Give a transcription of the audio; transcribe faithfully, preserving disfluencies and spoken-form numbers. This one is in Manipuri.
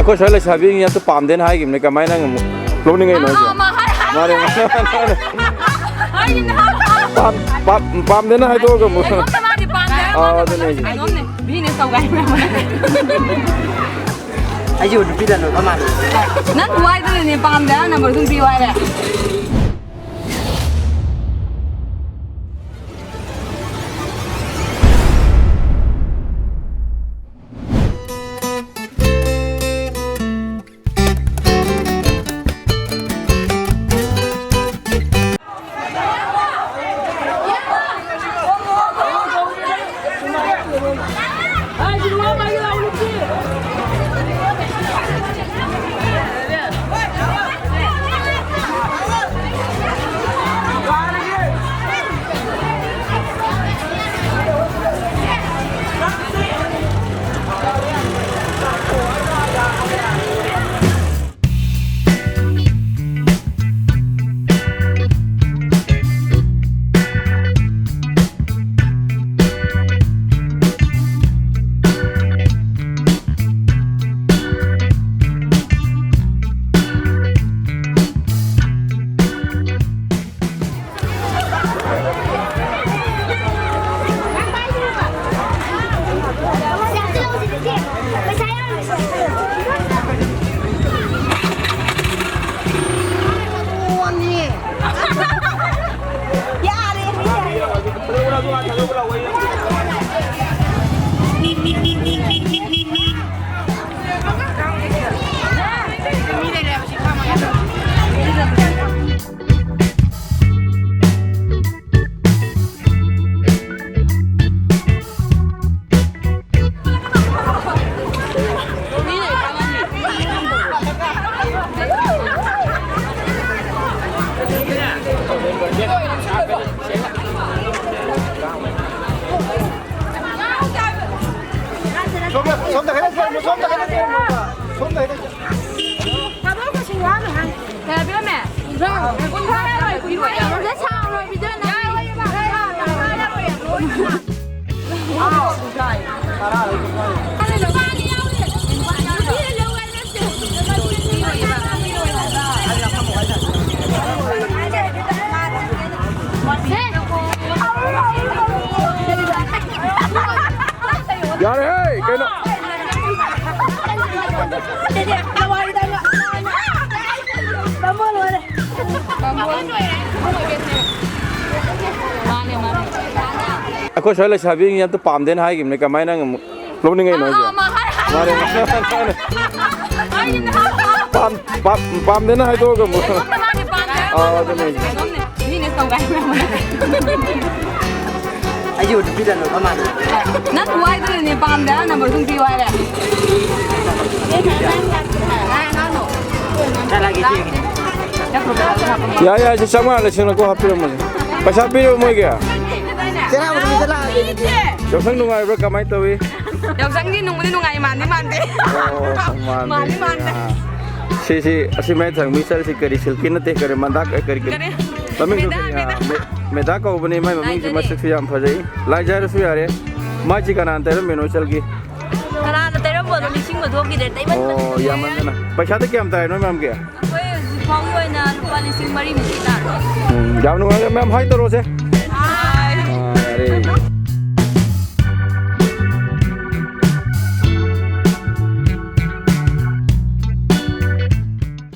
ꯑꯩꯈꯣꯏ ꯁ꯭ꯋꯥꯏ ꯂꯩꯁꯥꯕꯤꯁꯤꯡꯁꯦ ꯑꯝꯇ ꯄꯥꯝꯗꯦꯅ ꯍꯥꯏꯈꯤꯕꯅꯦ, ꯀꯃꯥꯏꯅ ꯅꯪ ꯑꯃꯨꯛ ꯂꯧꯅꯤꯡꯉꯛꯏꯅꯣ ꯍꯥꯏꯁꯦ? ꯑꯥ, ꯃꯥ ꯍꯥꯏ-, ꯍꯥꯏ-, ꯃꯥꯅꯦ, ꯃꯥꯅꯦ, ꯃꯥꯅꯦ꯫ ꯍꯥꯏꯈꯤꯕꯅꯦ ꯍꯥꯏꯕ꯫ ꯄꯥꯝ-, ꯄꯥꯝ-, ꯄꯥꯝꯗꯦꯅ ꯍꯥꯏꯗꯣꯛꯑꯒ ꯑꯃꯨꯛ꯫ ꯑꯩꯉꯣꯟꯗ ꯃꯥꯗꯤ ꯄꯥꯝꯗꯦ ꯍꯥꯏꯕ꯫ ꯑꯥ, ꯑꯗꯨꯅꯦ ꯍꯥꯏꯁꯦ꯫ ꯀꯩꯅꯣꯝꯅꯦ, business ꯇꯧꯒꯦ ꯍꯥꯏꯕ꯫ ꯑꯩꯁꯨ ꯅꯨꯄꯤꯗ ꯅꯣꯏꯕ ꯃꯥꯜꯂꯦ꯫ ꯅꯪ ꯈꯨꯍꯥꯏꯗꯨꯅꯅꯦ, ꯄꯥꯝꯗꯦ ꯍꯥꯏꯔ number ꯑꯗꯨꯝ ꯄꯤꯌꯨ ꯍꯥꯏꯔꯦ꯫ ꯁꯣꯝꯗ, ꯁꯣꯝꯗ ꯈꯔ ꯆꯠꯂꯣ, ꯁꯣꯝꯗ ꯈꯔ ꯆꯠꯂꯣ, ꯁꯣꯝꯗ ꯈꯔ ꯆꯠꯂꯣ꯫ ꯀꯌꯥ ꯄꯤꯔꯝꯃꯦ? ꯀꯨꯟꯊ꯭ꯔꯥ꯫ ꯀꯨꯟꯊ꯭ꯔꯥ ꯌꯥꯔꯣꯏ, ꯄꯤꯔꯣꯏ, ꯌꯥꯔꯣꯏ꯫ ꯌꯥꯔꯣꯏ, ꯌꯥꯔꯣꯏ, ꯌꯥꯔꯣꯏ꯫ ꯀꯨꯟꯊ꯭ꯔꯥ ꯌꯥꯔꯣꯏ꯫ ꯅꯨꯄꯤꯅ ꯂꯧ ꯍꯥꯏꯅ ꯑꯩꯈꯣꯏ ꯁ꯭ꯋꯥꯏ ꯂꯩꯁꯥꯕꯤꯁꯤꯡꯁꯦ ꯑꯝꯇ ꯄꯥꯝꯗꯦꯅ ꯍꯥꯏꯈꯤꯕꯅꯦ, ꯀꯃꯥꯏꯅ ꯅꯪ ꯑꯃꯨꯛ ꯂꯧꯅꯤꯡꯉꯩꯅꯣ ꯍꯥꯏꯁꯦ? ꯑꯥ, ꯃꯥ ꯍꯥꯏ-, ꯍꯥꯏ-, ꯃꯥꯅꯦ, ꯃꯥꯅꯦ꯫ ꯍꯥꯏꯈꯤꯕꯅꯦ, ꯍꯥꯏ-, ꯄꯥꯝ-, ꯄꯥꯝ-, ꯄꯥꯝꯗꯦꯅ ꯍꯥꯏꯗꯣꯛꯑꯒ ꯑꯃꯨꯛ꯫ ꯃꯥꯅꯦ, ꯄꯥꯝꯗꯦ꯫ ꯑꯥ, ꯑꯗꯨꯅꯦ꯫ ꯀꯩꯅꯣꯝꯅꯦ꯫ ꯕꯤꯖꯤꯅꯦꯁ ꯇꯧꯒꯥꯏ꯫ ꯑꯩꯁꯨ ꯅꯨꯄꯤꯗ ꯅꯣꯛꯄ ꯃꯥꯟꯅꯩ꯫ ꯅꯪ ꯋꯥꯏꯗꯨꯅꯅꯦ ꯄꯥꯝꯗꯦ ꯍꯥꯏꯔ ꯅꯝꯕꯔ ꯁꯨꯝ ꯄꯤꯌꯨ ꯍꯥꯏꯔꯦ꯫ ꯆꯠꯂꯒꯦ, ꯏꯆꯦ꯫ ꯌꯥꯏ, ꯌꯥꯏ, ꯁꯤ ꯆꯥꯝꯃꯉꯥ ꯂꯤꯁꯤꯡ ꯂꯧꯀꯣ, ꯍꯥꯞꯄꯤꯔꯝꯃꯣꯁꯦ꯫ ꯄꯩꯁꯥ ꯄꯤꯔꯤꯕ ꯃꯣꯏꯒꯤ? ꯆꯦꯔꯥ, ꯑꯃꯨꯛ ꯆꯠꯂꯛꯑꯒꯦ꯫ ꯌꯥꯎꯁꯪ ꯅꯨꯡꯉꯥꯏꯕ꯭ꯔꯥ? ꯀꯃꯥꯏꯅ ꯇꯧꯏ? ꯌꯥꯎꯁꯪꯗꯤ ꯅꯨꯡꯕꯨꯗꯤ ꯅꯨꯡꯉꯥꯏ, ꯃꯥꯟꯗꯤ ꯃꯥꯟꯗꯦ꯫ ꯑꯣ, ꯃꯥꯟꯗꯦ꯫ ꯃꯥꯟꯗꯤ ꯃꯥꯟꯗꯦ꯫ ꯑꯥ꯫ ꯁꯤꯁꯤ, ꯑꯁꯤ ꯃꯌꯥꯏ ꯊꯪꯕ ꯏꯆꯜꯁꯤ ꯀꯔꯤ ꯁꯤꯜꯀꯤ ꯅꯠꯇꯦ, ꯀꯔꯤ ꯃꯟꯗꯥ, ꯀꯔꯤ, ꯀꯔꯤ ꯀꯔꯤ? ꯃꯃꯤꯡꯁꯨ ꯃꯦꯗꯥ, ꯀꯔꯤ, ꯃꯦꯗꯥ꯫ ꯑꯥ, ꯃꯦ-, ꯃꯦꯗꯥ ꯀꯧꯕꯅꯤ, ꯃꯥꯏ ꯃꯃꯤꯡꯁꯤ ꯂꯥꯏꯖꯔꯦ꯫ ꯃꯁꯛꯁꯨ ꯌꯥꯝ ꯐꯖꯩ꯫ ꯂꯥꯏꯖꯔꯁꯨ ꯌꯥꯔꯦ꯫ ꯃꯥꯏꯁꯤ ꯀꯅꯥꯅ ꯇꯩꯔꯝꯃꯤꯅꯣ ꯏꯆꯜꯒꯤ? ꯀꯅꯥꯅ ꯇꯩꯔꯝꯕꯅꯣ ꯅꯤꯡꯁꯤꯡꯕ ꯊꯣꯛꯈꯤꯗ꯭ꯔꯦ, ꯇꯩꯃꯟꯕꯗ ꯑꯣ, ꯀꯨꯏꯔꯦ꯫ ꯌꯥꯝꯃꯟꯗꯅ꯫ ꯄꯩꯁꯥꯗꯤ ꯀꯌꯥꯝ ꯇꯥꯏ ꯅꯣꯏ ꯃꯌꯥꯝꯒꯤ? ꯑꯩꯈꯣꯏ ꯍꯧꯖꯤꯛ ꯐꯥꯎꯒꯤ ꯑꯣꯏꯅ ꯂꯨꯄꯥ ꯂꯤꯁꯤꯡ ꯃꯔꯤꯃꯨꯛꯇꯤ ꯇꯥꯔꯦ꯫ ꯎꯝ, ꯌꯥꯝ ꯅꯨꯡꯉꯥꯏꯔꯦ ꯃꯌꯥꯝ, ꯍꯥꯏ ꯇꯧꯔꯣꯁꯦ꯫ ꯍꯥꯏ꯫ ꯅꯨꯡꯉꯥꯏꯔꯦ꯫